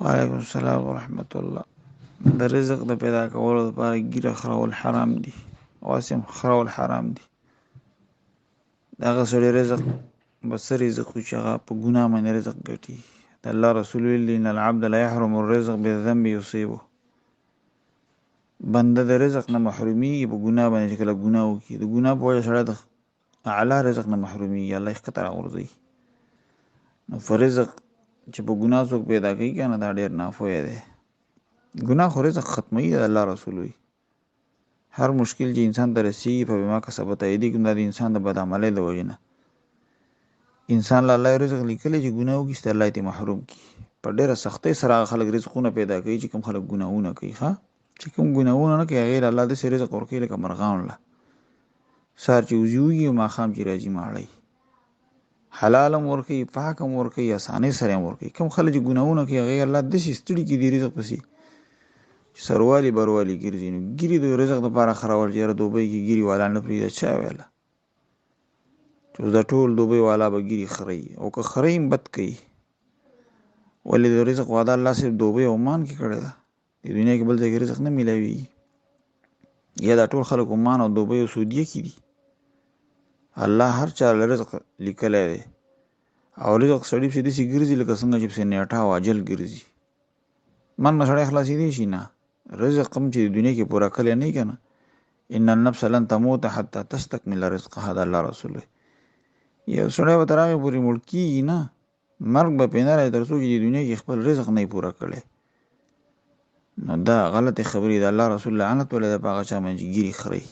وعلیکم السلام ورحمت الله. د رزق د پیدا کولو لپاره ږیره خرول حرام دي، او هسې هم خرول حرام دي. د هغه سړي رزق به څه رزق وي چې هغه په ګناه باندې رزق ګټي؟ د الله رسول ویلي، ان العبد لا يحرم الرزق بالذنب يصيبه. بنده د رزق نه محرومیږي په ګناه باندې، چې کله ګناه وکړي، د ګناه په وجه سړی د اعلی رزق نه محرومیږي، الله یې ښکته راغورځوي. نو په رزق چې په ګناه څوک پیدا کوي که نه، دا ډېر ناپوهه دی. ګناه خو رزق ختموي. د الله رسول وي، هر مشکل چې انسان ته رسیږي په بما کسبت ایدیکم، دا د انسان د بدعملۍ د وجې نه. انسان له الله رزق لیکلی، چې ګناه وکړي، چې الله یې ترې محروم کړي. په ډېره سختۍ سره هغه خلک رزقونه پیدا کوي چې کوم خلک ګناهونه کوي. ښه، چې کوم ګناهونه نه کوي، هغې له الله داسې رزق ورکوي لکه مرغانو له، سهار چې وځي وږي او ماښام چې راځي ماړی. حلال هم ورکوي، پاک هم ورکوي، اسانۍ سره هم ورکوي. کوم خلک چې ګناهونه کوي، هغې الله داسې ستړي کړي دي رزق پسې چې سروالي بروالي ګرځي. نو ګیري د رزق دپاره خرول چې یاره دوبۍ کې ګیري والا نه پرېږده، چا ویله چې اوس دا ټول دوبۍ والا به ګیري خرئ؟ او که خرئ هم بد کوي. ولې د رزق وعده الله صرف دوبۍ او عمان کې کړې ده؟ د دنیا کې بل ځای کې رزق نه میلاویږي. یا دا ټول خلک عمان او دوبۍ او سعودیه کې دي؟ الله هر چا له رزق لیکلی دی، او رزق سړي پسې داسې ګرځي لکه څنګه چې پسې نیټه او اجل ګرځي. من نه سړی خلاصېدی شي نه. رزق هم چې د دنیا کې پوره کړی نه که نه، ان النفس لن تموت حتی تستکمل رزقها، د الله رسول وایي. یو سړی به تر هغې پورې مړ کېږي نه، مرګ به پرې نه راځي تر څو چې د دنیا کې خپل رزق نه پوره کړی. نو دا غلطې خبرې د الله رسول لعنت ولی ده په هغه چا باندې چې ږیرې خرئ.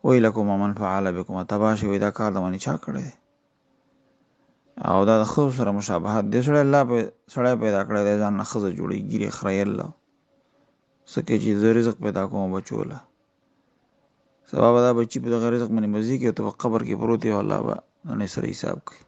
ویلکم من فعل بکم، تباه شوی دا کار د باندې چا کړی دی؟ او دا د ښځو سره مشابهت دی. سړی الله سړی پیدا کړی دی، ځان نه ښځه جوړوي، ږیرې خریل الله څه کوي چې زه رزق پیدا کوم بچو له. سبا به دا بچي په دغه رزق باندې مزې کوي، ته په قبر کې پروت یې او الله به نن سره حساب کوي.